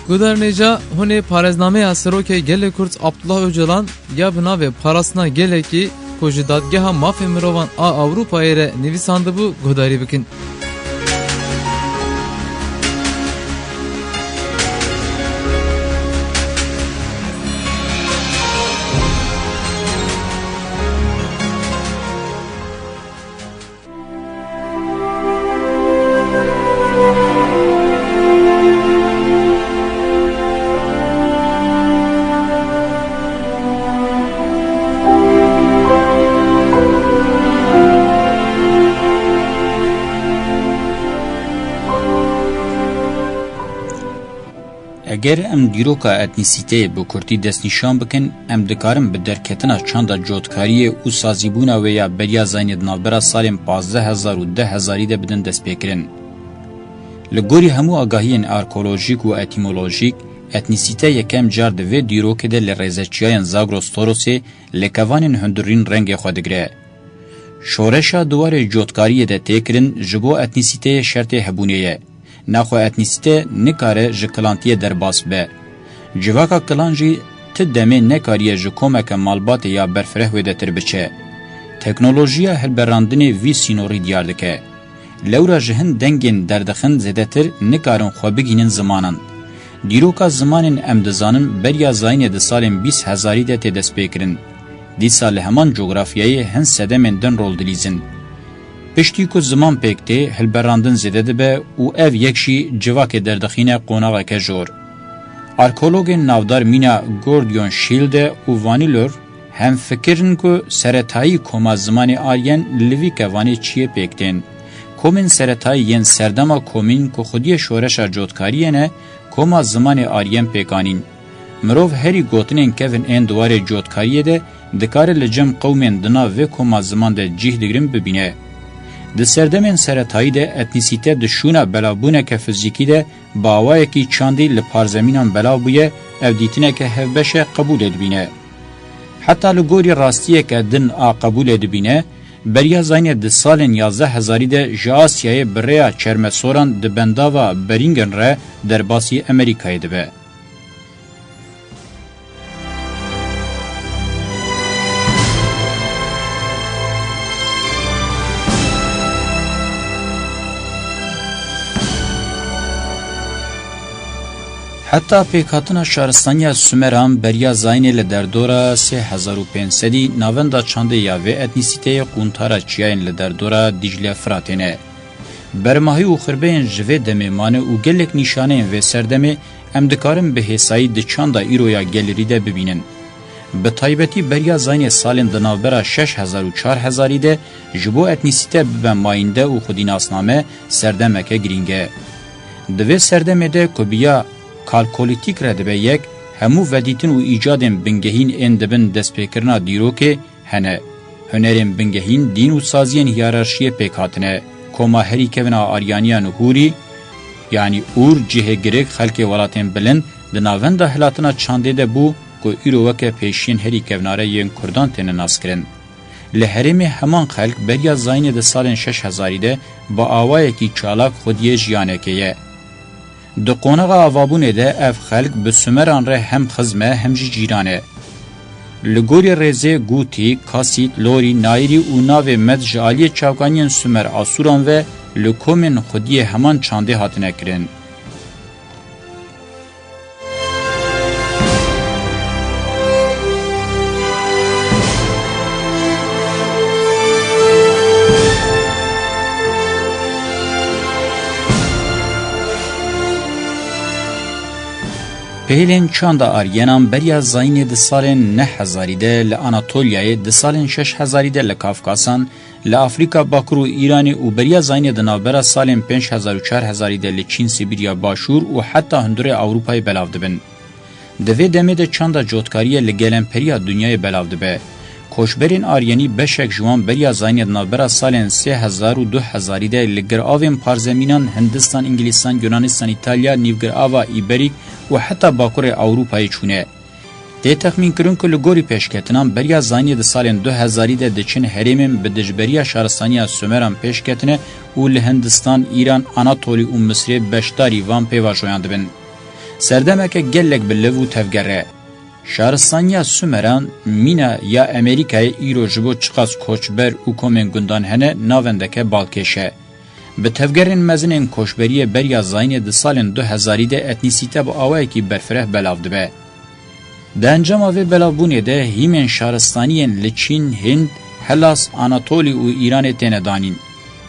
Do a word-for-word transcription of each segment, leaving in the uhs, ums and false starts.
Guhdarên hêja, hûn ê parêznameya Serokê Gelê Kurd Abdullah Ocalan ya bi navê Parastina Gelekî ku ji Dadgeha Mafê Mirovan a Ewropayê re nivîsandibû guhdarî bikin. Eger em dîroka etnîsîteyê bi kurtî destnîşan bikin, em dikarin bi derketina çanda cotkariyê û sazîbûna wê ya beriya zayînê di navbera salên pazdeh hezar û deh hezarî de bidin destpêkirin. Li gorî hemû agahiyên arkeolojîk û etîmolojîk, etnîsîte yekem car di vê dîrokê de li rêzeçiyayên Zagros Torosê li kevanên hundirîn rengê xwe digire. Şoreşa di warê cotkariyê de tê kirin ji bo etnîsîteyê şertê hebûnê ye. Naxwe etnîsîte nikare ji kilantiyê derbas be. Civaka kilan jî ti demê nekariye ji komeke malbatê ya berfireh wêdetir biçe. Teknolojiya hilberandinê vî sînorî diyar dike. Lewra ji hin dengên derdixin zêdetir nikarin xwe bigihînin zimanan. Dîroka zimanên em dizanin beriya zayînê di salên bîst hezarî de tê destpêkirin. Dîsa li heman cografyayê hin sedemên din rol dilîzin. Piştî ku ziman pêk tê, hilberandin zêde dibe û ev yek jî civakê derdixîne qonaxeke jor. Arkeologên navdar mîna Gordion Schilde û Vanilor hemfikir in ku seretayî koma zimanê Aryen li vî kevanê çiyê pêk tên. Komên seretayî yên serdema komîn ku xwediyê şoreşa cotkariyê ne, koma zimanê Aryen pêk anîn. Mirov herî gotinên kevin ên di warê cotkariyê de dikare li cem qewmên di nav vê koma ziman de cih digirin bibîne. Di serdemên seretayî de etnîsîte di şûna belavbûneke fizîkî de bi awayekî çandî li parzemînan belav bûye, ev dîtineke hevbeş e, qebûlê dibîne. Heta li gorî rastiyeke din a qebûlê dibîne, beriya zayînê di salên yazdeh hezarî de ji Asyayê bi rêya çermesoran di bendava Beringen re derbasî Amerîkayê dibe. Heta pêkhatina şaristaniya Sumeran beriya zayînê li derdora sê hezar û pênc sedî navenda çandê ya vê etnîsîteyê quntara çiyayên li derdora Dîcle Firatê ne. Bermahî û xirbeyên ji vê demê mane û gelek nîşaneyên vê serdemê em dikarin bi hêsayî di çanda îro ya gelêrî de bibînin. Bi taybetî beriya zayînê salên di navbera şeş hezar û çar hezarî de ji bo etnîsîte bibe mayînde û xwedînasname serdemeke girîng e. Di vê serdemê de ku bi ya kalkolîtîk re dibe yek, hemû vedîtin û îcadên bingehîn ên dibin destpêkirina dîrokê hene. Hunerên bingehîn, dîn û saziyên hiyerarşiyê pêk hatine. Koma herî kevin a Aryaniya Nuhûrî, yanî Ûr, cihê girik xelkê welatên bilind, di navenda hilatina çandê de bû ku îro weke pêşiyên herî kevnare yên Kurdan têne naskirin. Li herêmê heman xelk beriya zayînê di salên şeş hezarî de bi awayekî çalak xwediyê jiyanekê ye. Di qonaxa avabûnê de ev xelk bi Sumeran re hem xizm e hem jî cîran e. Li gorî rêzê Gûtî, Kasît, Lorî, Nayirî û navê Med ji aliyê çavkaniyên Sumer Asûran ve li komên xwediyê heman çandê hatine kirin. Pêlên çanda Aryenan beriya zayînê di salên neh hezarî de li Anatoliyayê, di salên şeş hezarî de li Kafkasan, li Afrîka Bakur û Îranê û beriya zayînê di navbera salên pênc hezar û çar hezarî de li Çîn, Sibîrya Başûr û heta hundirê Ewropayê belav dibin. Di vê demê de çanda cotkariyê li gelenperiya dinyayê belav dibe. Koçberên Aryenî beşek ji wan beriya zayînê di navbera salên sê hezar û du hezarî de li giravên parzemînan Hindistan, Îngilîstan, Yunanistan, Îtalya, nîvgirava Îberîk û heta Bakurê Ewropayê çûne. Tê texmînkirin ku li gorî pêşketinan beriya zayînê di salên du hezarî de diçin herêmên bi dijberiya şaristaniya Sumeran pêş ketine û li Hindistan, Îran, Anatolî û Misirê beşdarî van pêvajoyan dibin. Serdemeke gelek biliv û tevger e. Şaristaniya Sumeran, mîna ya Amerîkayê îro ji bo çiqas koçber û komên gundan hene navendeke balkêş e. Bi tevgerên mezin ên koçberiyê beriya zayînê di salên du hezarî de etnîsîte bi awayekî berfireh belav dibe. Di encama vê belavbûnê de hîmên şaristaniyên li Çîn, Hind, Helas, Anatolî û Îranê têne danîn.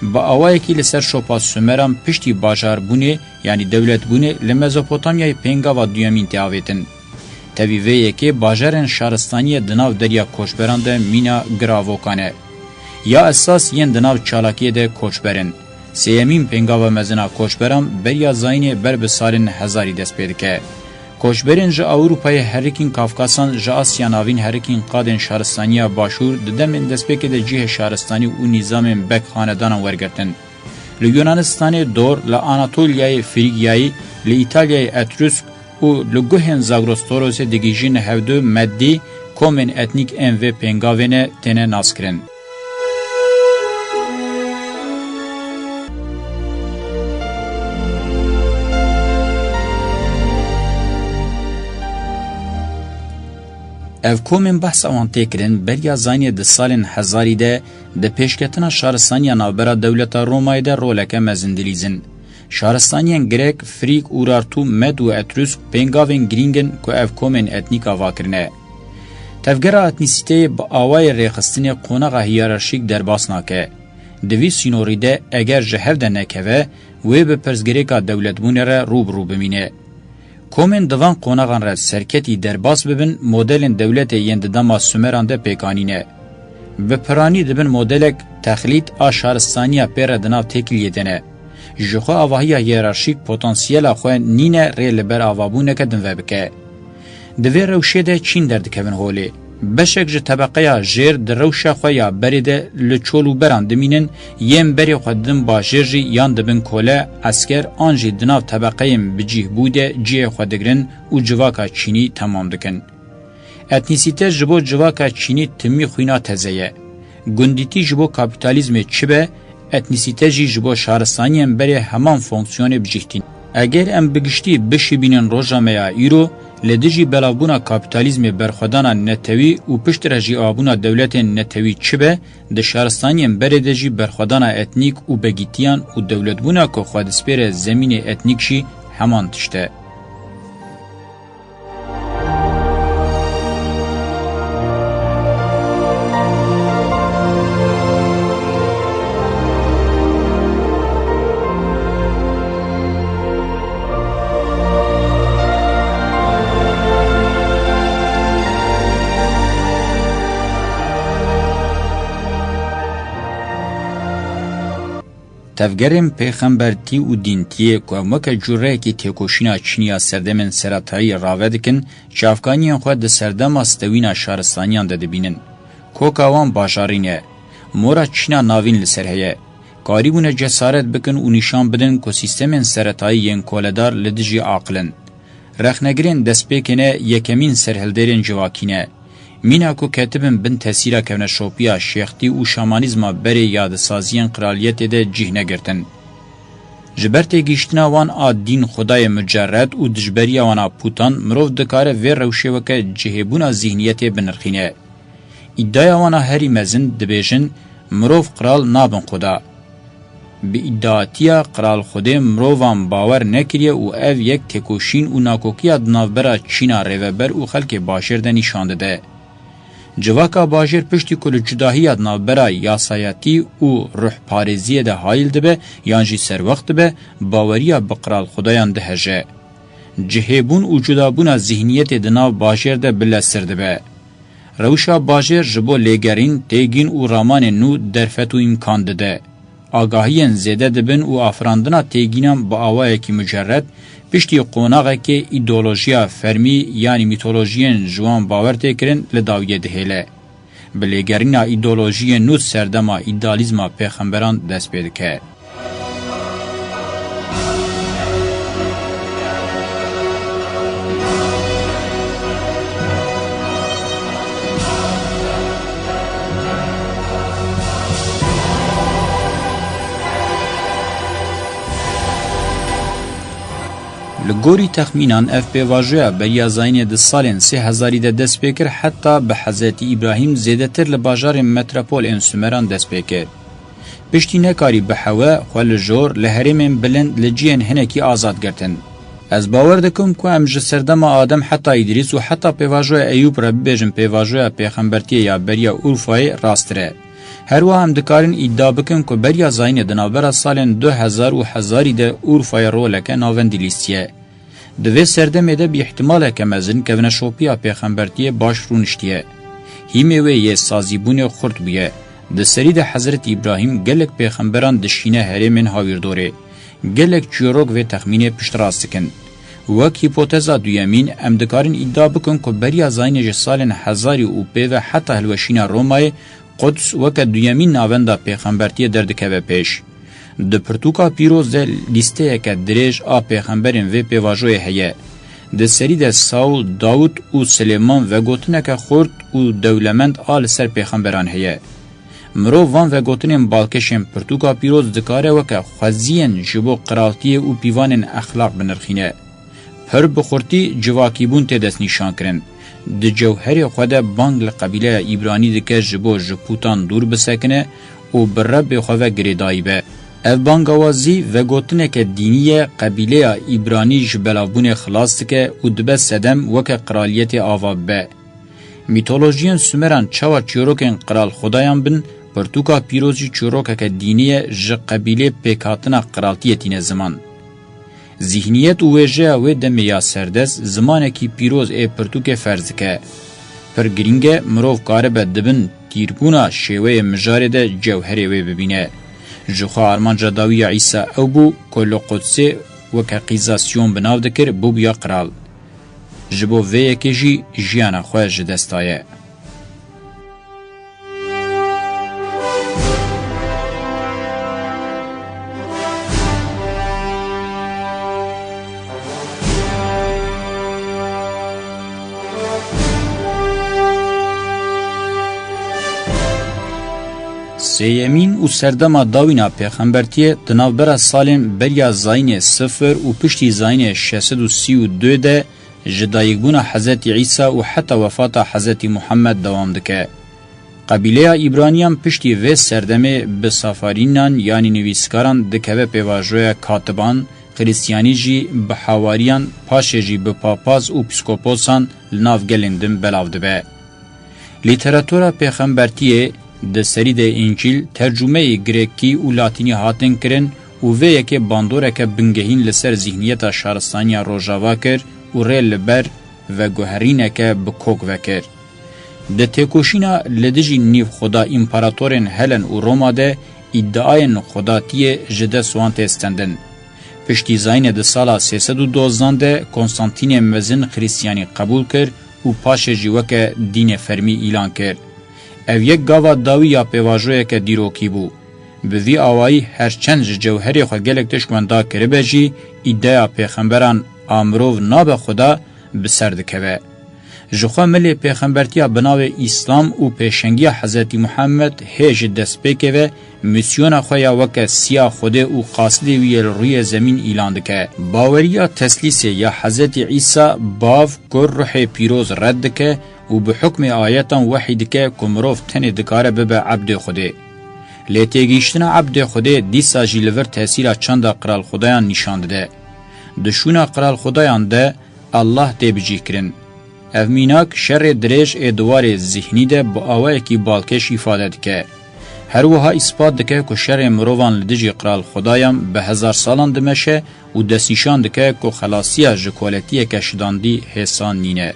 Bi awayekî li ser şopa Sumeran piştî bajarbûnê, yanî dewletbûnê, li Mezopotamyayê pêngava duyemîn tê avêtin. Tevî vê yekê bajarên şaristaniyê di nav derya koçberan de mîna giravokan e. Ya esas yên di nav çalakiyê de koçber in. Sêyemîn pêngava mezin a koçberan beriya zayînê ber bi salên hezarî dest pê dike. Koçberên ji Ewropayê herikîn Kafkasan, ji Asya Navîn herikîn qadên şaristaniya Başûr di demên destpêkê de cihê şaristanî û nîzamên beg xanedanan wergirtin. Li Yunanistanê Dor, li Anatolyayê Frîgyayî, li Îtalyayê Etrûsk û li guhên Zagros Torosê digihîjin hevdu Meddî, komên etnîk ên vê pêngavê ne têne naskirin. Ev komên behsa wan tê kirin, beriya zayînê di salên hezarî de di pêşketina şaristaniya navbera dewleta Romayê de roleke mezin dilîzin. Şaristaniyên Grek, Frîg, Urartu, Med û Etrûsk pêngavên girîng in ku ev komên etnîk ava kirine. Tevgera etnîsîteyê bi awayê rêxistinê qonaxa hiyerarşîk derbas nake. Di vî sînorî de eger ji hev de nekeve, wê bi pirsgirêka dewletbûnê re rû bi rû bimîne. Komên di van qonaxan re serketî derbas bibin, modelên dewletê yên di dema Sumeran de pêk anîne. Bi piranî dibin modelek texlîd a şaristaniya pê re di nav têkiliyê de ne. Ji xwe avahiya hiyerarşîk potansiyela xwe nîne rê li ber avabûneke din vebike. Di vê rewşê de çîn derdikevin holê. Beşek ji tebeqeya jêr di rewşa xwe ya berê de li çol û beran dimînin, yên berê xwe didin bajêr jî yan dibin kole, esker an jî di nav tebeqeyên bicîhbû de cihê xwe digirin û civaka çînî temam dikin. Etnîsîte ji bo civaka çînî timî xwîna teze ye. Gundîtî ji bo kapîtalîzmê çi be, etnîsîte jî ji bo şaristaniyên berê heman fonksiyonê bi cih tîne. Eger em bi giştî bişibînin roja me ya îro, li dijî belavbûna kapîtalîzmê berxwedana netewî û piştre jî avabûna dewletên netewî çi be, di şaristaniyên berê de jî berxwedana etnîk û begîtiyan û dewletbûna ku xwe dispêre zemînê etnîk jî heman tişt e. Tevgerên pêxembertî û dîntiyê ku em weke cureyekî têkoşîna çînî ya serdemên seretayî rave dikin, çavkaniyên xwe di serdema stewîna şaristaniyan de dibînin. Koka wan bajarî ne. Mora çîna navîn li ser heye. Karîbûne cesaret bikin û nîşan bidin ku sîstemên seretayî yên koledar li dijî aqil in. Rexnegirên destpêkê ne yekemîn serhildêrên civakî ne. Mîna ku ketibin bin tesîra kevneşopiya şêxtî û şamanîzma berê yadisaziyên qiraliyetê de cih negirtin. Ji ber têgihiştina wan a dîn xwedayê mucerred û dijberiya wan a pûtan, mirov dikare vê rewşê weke cihêbûna zîhniyetê binirxîne. Îdaya wan a herî mezin dibêjin, mirov qral nabin xweda. Bi îdiatiya qral xwedê mirovan bawer nekiriye û ev yek têkoşîn û nakokiya di navbera çîna rêveber û xelkê bajêr de nîşan dide. Civaka bajêr piştî ku li cudahiya di navbera yasayetî û ruhparêziyê de hayil dibe yan jî serwext dibe, baweriya bi qral xwedayan diheje. Cihêbûn û cudabûna zîhniyetê di nav bajêr de bileztir dibe. Rewşa bajêr ji bo lêgerîn, têgîn û ramanên nû derfet û îmkan dide. Agahiyên zêde dibin û afirandina têgînan bi awayekî mucerred, piştî qonaxekê îdeolojiya fermî, yanî mîtolojiyên ji wan bawer tê kirin, li dawiyê dihêle. Bi lêgerîna îdeolojiyên nû serdema îdealîzma pêxemberan dest pê dike. Li gorî texmînan ev pêvajoya beriya zayînê di salên sê hezarî de dest pê kir, heta bi Hezretî Îbrahîm zêdetir li bajarên metropol ên Sumeran dest pê kir. Piştî nekarî bi hewe xwe li jor li herêmên bilind li cihên hinekî azad girtin. Ez bawer dikim ku em ji serdema Adem heta Îdrîs û heta pêvajoya Eyûb re bibêjin pêvajoya pêxembertiyê ya beriya Urfayê rasttir e. Her wiha em dikarin îdia bikin ku beriya zayînê di navbera salên du hezar û hezarî de Urfayê roleke navendî lîstiye. Di vê serdemê de bi îhtimaleke mezin kevneşopiya pêxembertiyê baş rûniştiye. Hîmê wê yê sazîbûnê xurt bûye. Di serî de Hezretî Îbrahîm gelek pêxemberan dişîne herêmên hawîrdorê. Gelek çîrok vê texmînê piştrast dikin. Wek hîpoteza duyemîn, em dikarin îdia bikin ku beriya zayînê ji salên hezarî û pê ve heta hilweşîna Romayê Quds weke duyemîn navenda pêxembertiyê derdikeve pêş. Di pirtûka pîroz de lîsteyeke dirêj a pêxemberên vê pêvajoyê heye. Di serî de Saûl, Dawûd û Silêman vegotineke xurt û dewlemend a li ser pêxemberan heye. Mirov van vegotinên balkêşên pirtûka pîroz dikare weke xweziyên ji bo qiraltiyê û pîvanên exlaq binirxîne. Pir bi xurtî civakîbûn tê destnîşankirin. Di cewherê xwe de bang li qebîleya Îbranî dike ji bo ji pûtan dûr bisekine û bi Rebbê xwe ve girêdayî be. Ev bangawazî vegotineke dînî ye, qebîleya Îbranî ji belavbûnê xilas dike û dibe sedem weke qiraliyetê ava bibe. Mîtolojiyên Sumeran çawa çîrokên qral xudayan bin, pirtûka pîroz jî çîrokeke dînî ye, ji qebîlê pêkhatina qiraltiyê tîne ziman. Zîhniyet û wêjeya wê demê ya serdest zimanekî pîroz ê pirtûkê ferz dike. Pir girîng e, mirov karibe di bin tîrbûna şêweyê mijarê de cewherê wê bibîne. Jixwe armanca dawî ya Îsa ew bû ku li Qudsê weke qîza Siyon bi nav dikir, bûbûya qral. Ji bo vê yekê jî jiyana xwe ji dest daye. Sêyemîn û serdema dawîna pêxembertiyê di navbera salên beriya zayînê sifir û piştî zayînê şeş sed û sî û du de ji dayikbûna Hezretî Îsa û heta wefata Hezretî Muhammed dewam dike. Qebîleya Îbraniyan piştî vê serdemê bi Safarînan yanî nivîskaran dikeve pêvajoya katiban, Xiristiyanî jî bi hawariyan, paşê jî bi papaz û pîskoposan li nav gelên din belav dibe. Lîteratura pêxembertiyê, di serî de Încîl, tercûmeyê Grekî û Latînî hatin kirin û vê yekê bandoreke bingehîn li ser zîhniyeta şaristaniya Rojava kir û rê li ber veguherîneke bi kok vekir. Di têkoşîna li dijî nîvxweda împaratorên Helen û Roma de îdiayên xwedatiyê ji dest wan tê stendin. Piştî zayînê di sala sê sed û dozdan de Konstantînê Mezin Xirîstiyanî qebûl kir û paşê jî weke dînê fermî îlan kir. Ev yek gava dawî ya pêvajoyeke dîrokî bû. Bi vî awayî her çend ji cewherê xwe gelek tişt wenda kiribe jî, îdeya pêxemberan a mirov nabe Xuda bi ser dikeve. Jixwe milê pêxembertiya bi navê Îslam û pêşengiya Hezretî Muhammed hê ji destpêkê ve mîsyona xwe ya weke siya Xwedê û qasidê wî yê li rûyê zemîn îlan dike. Baweriya teslîsê ya Hezretî Îsa, Bav, Kur, Ruhê Pîroz red dike û bi hukmê ayetan wehî dike ku mirov tenê dikare bibe ebdê Xwedê. Lê têgihîştina ebdê Xwedê dîsa jî li vir tesîra çanda qral xudayan nîşan dide. Di şûna qral xudayan de Allah tê bicîhkirin. Ev mînak şerê dirêj ê di warê zihnî de bi awayekî balkêş îfade dike. Her wiha îspat dike ku şerê mirovan li dijî qral xudayan bi hezar salan dimeşe û destnîşan dike ku xelasiya ji koletiyeke şidandî hêsan nîne.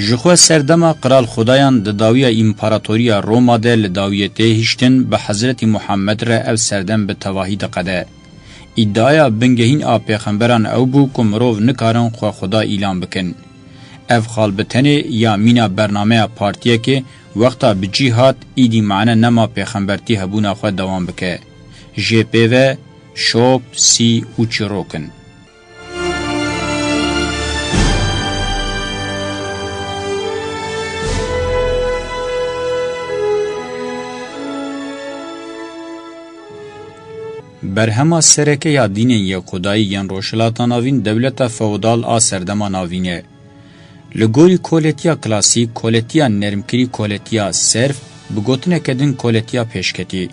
Jixwe serdema qral xudayan di dawiya împaratoriya Roma de li dawiyê tê hiştin, bi Hezretî Muhammed re ev serdem bi tevahî diqede. Îdiaya bingehîn a pêxemberan ew bû ku mirov nikarin xwe xuda îlan bikin. Ev xal bi tenê ya mîna bernameya partiyekê, wexta bi cî hat, îdî mane nema pêxembertî hebûna xwe dewam bike. Jê pê ve şop, sî û çîrok in. Berhema sereke ya dînên Yekxwedayî yên Rojhilata Navîn dewleta feodal a serdema navîn e. Li gorî koletiya klasîk, koletiya nermkirî koletiya serf, bi gotineke din koletiya pêşketî.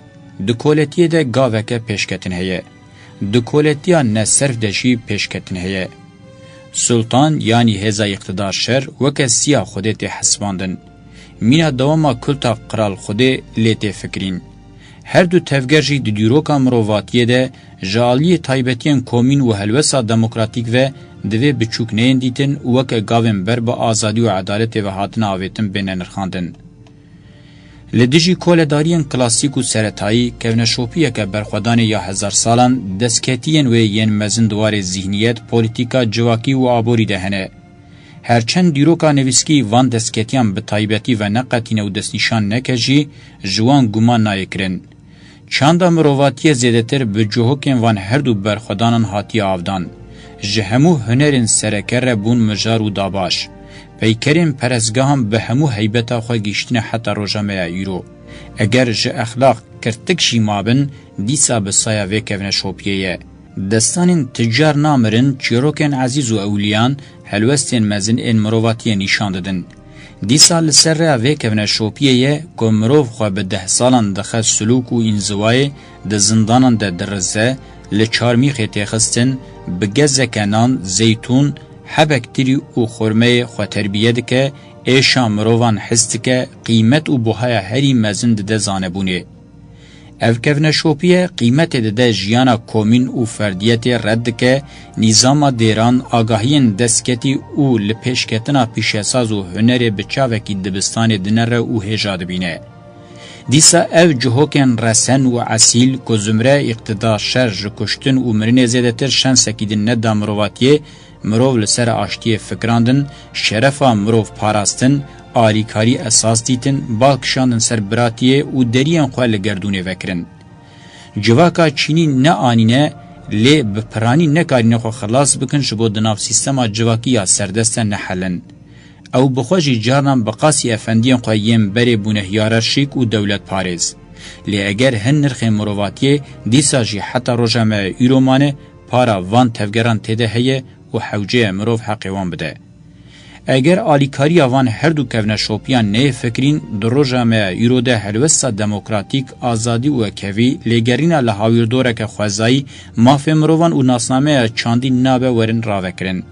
Di koletiyê de gaveke pêşketin heye. Di koletiya neserf de jî pêşketin heye. Sultan, yanî hêza îqtidar şer, weke siya Xwedê tê hesibandin. Mîna dewama kulta Qral Xwedê lê tê fikirîn. Her du tevger jî di dîroka mirovatiyê de ji aliyê taybetiyên komîn û helwesta demokratîk ve divê biçûk neyên dîtin û weke gavên ber bi azadî û edaletê ve hatine avêtin bêne nirxandin. Li dijî koledariyên klasîk û seretayî, kevneşopiyeke berxwedanê ya hezar salan, destketiyên wê yên mezin di warê zîhniyet, polîtîka, civakî û aborî de hene. Her çend dîroka nivîskî van destketiyan bi taybetî veneqetîne û destnîşan neke jî, ji wan guman nayê kirin. Çanda mirovatiyê zêdetir bi cihokên van her du berxwedanan hatiye avdan. Ji hemû hunerên sereke re bûn mijar û dabaş. Peykerên perestgehan bi hemû heybeta xwe gihîştine heta roja me ya îro. Eger ji exlaq kirtik jî mabin, dîsa bi saya vê kevneşopiyê ye. Destanên ticar namirin, çîrokên ezîz û ewliyan, helwestên mezin ên mirovatiyê nîşan didin. Dîsa li ser rêya vê kevneşopiyê ye ku mirov xwe bi deh salan dixe silûk û înziwayê, di zindanan de dirize, li çarmîxê têxistin, bi gezeke nan, zeytûn, hebek tirî û xurmeyê xwe terbiye dike, êşa mirovan his dike, qîmet û buhaya herî mezin dide zanebûnê. Ev kevneşopiye qîmetê dide jiyana komîn û ferdiyetê red dike, nîzama dêran, agahiyên destketî û li pêşketina pîşesaz û hunerê bi çavekî dibistanê dinere û hêja dibîne. Dîsa ev cihokên resen û esîl ku zumre îqtidar şer ji kuştin û mirinê zêdetir şensekî din neda mirovatiyê, mirov li ser aştiyê fikirandin, şerefa mirov parastin, alîkarî esas dîtin, bal kişandin ser biratiyê û deriyên xwe li gerdûnê vekirin. Civaka çînî ne anîne, lê bi piranî nekarîne xwe xilas bikin ji bo di nav sîstema civakî ya serdest de nehelin. Ew bi xwe jî carnan bi qasî efendiyên xwe yên berê bûne hiyerarşîk û dewletparêz. Lê eger hin nirxên mirovatiyê dîsa jî heta roja me îro mane, para van tevgeran têde heye û hewce ye mirov heqê wan bide. Eger alîkariya van her du kevneşopiyan neyê fikirîn, di roja me ya îro de helwesta demokratîk, azadî û wekhevî, lêgerîna li hawîrdoreke xwezayî, mafê mirovan û nasnameya çandî nabe werin ravekirin.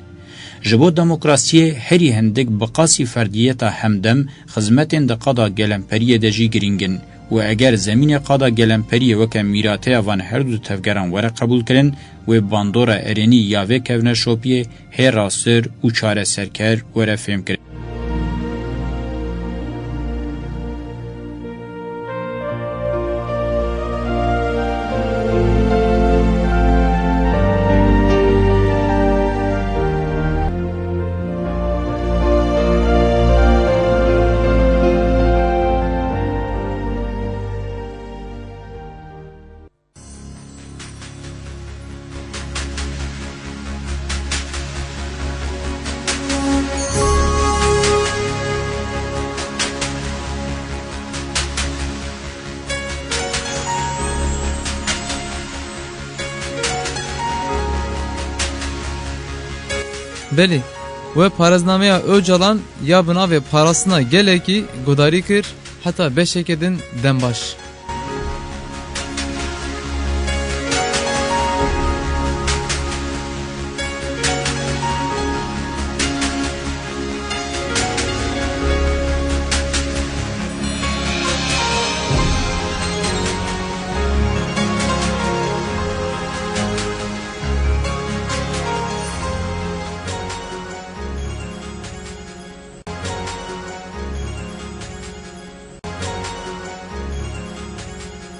Ji bo demokrasiyê herî hindik bi qasî ferdiyeta hemdem xizmetên di qada gelemperiyê de jî girîng in û eger zemînê qada gelemperiyê weke mîrateya van her du tevgeran were qebûlkirin, wê bandora erênî ya vê kevneşopiyê hê rastir û çareserker were fêmkirin. Belê, we parêznameya Ocalan ya bi navê Parastina Gelekî guhdarî kir, heta beşeke din dem baş.